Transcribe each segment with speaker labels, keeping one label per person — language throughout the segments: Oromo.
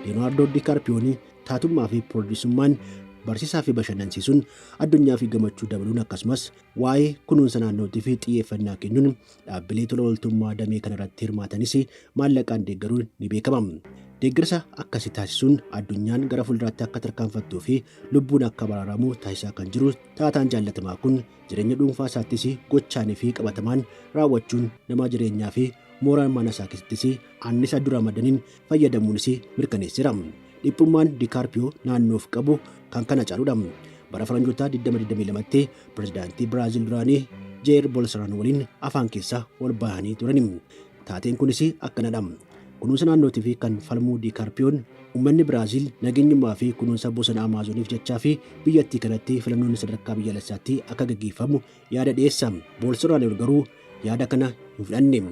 Speaker 1: Leeyonaardoo Dikaarpiyoon taatummaa fi piroodiisummaan, barsiisaa fi bashannansiisuun, addunyaa fi gammachuu dabaluun, akkasumas waa'ee kunuunsa naannootii fi xiyyeeffannaa kennuun dhaabbilee tola ooltummaa damee kanarratti hirmaatanis maallaqaan deeggaruun ni beekama. Deeggarsa akkasii taasisuun addunyaan gara fuulduraatti akka tarkaanfattuu fi lubbuun akka baraaramu taasisaa kan jiru taataan jaallatamaa kun, jireenya dhuunfaa isaattis gochaanii fi qabatamaan raawwachuun nama jireenyaa fi mooraan mana isaa keessattis annisa dura madaniin fayyadamuunis mirkaneesseera. Dhiphummaan Dikaarpiyoo naannoof qabu kan kana caaludha. Bara faranjootaa 2022tti pirezidaantii Biraazil duraanii Jeer Bolsonaro waliin afaan keessa wal bahanii turan. Taateen kunis akkanadha. Kunuunsa naannootii fi kan falmuu Dikaarpiyoon, uummanni Biraazil nageenyummaa fi kunuunsa bosona Amaazoniif jechaa fi biyyattii kanatti filannoon sadarkaa biyyaalessaatti akka gaggeeffamu yaada dhiyeessa. Bolsonaro garuu yaada kana hin fudhanne.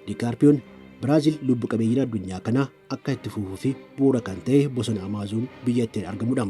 Speaker 1: Dikaarpiyoon Biraazil lubbu qabeeyyiin addunyaa kana akka itti fufuu fi bu'uura kan ta'e bosona Amaazon biyyattiin argamudha.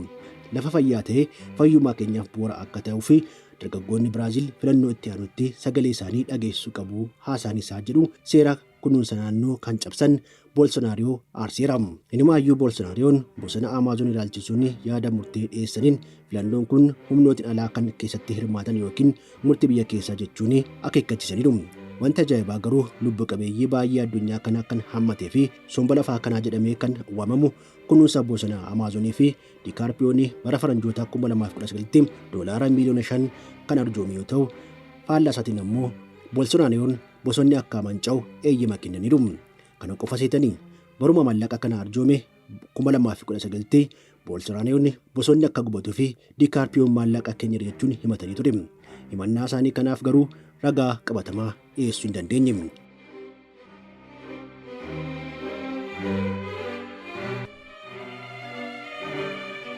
Speaker 1: Lafa fayyaa ta'e fayyummaa keenyaaf bu'uura akka ta'uu fi dargaggoonni Biraazil filannoo itti aanutti sagalee isaanii dhageessisuu qabu haasaan isaa jedhu seera kunuunsa naannoo kan cabsan Bolsonaariyoo aarseera. Inumaayyuu Bolsonaariyoon bosona Amaazon ilaalchisuun yaada murtee dhiyeessaniin filannoon kun humnootiin alaa kan keessatti hirmaatan yookiin murtii biyya keessaa jechuun akeekkachiisaniiru. Wanti ajaa'ibaa garuu lubbu qabeeyyii baay'ee addunyaa kanaa kan hammatee fi somba lafaa kanaa jedhamee kan waamamu kunuunsa bosona Amaazonii fi Dikaarpiyoon bara faranjoota 2019tti doolaara miiliyoona 5 kan arjoome yoo ta'u, faallaa isaatiin ammoo Bolsonaariyoon bosonni akka manca'u eeyyama kennaniiru. Kana qofa seetanii, baruma maallaqa kana arjoome 2019tti Bolsonaariyoon bosonni akka gubatuu fi Dikaarpiyoon maallaqa kenneera jechuun himatanii ture. Himannaa isaanii kanaaf garuu ragaa qabatamaa dhiyeessuu hin dandeenye.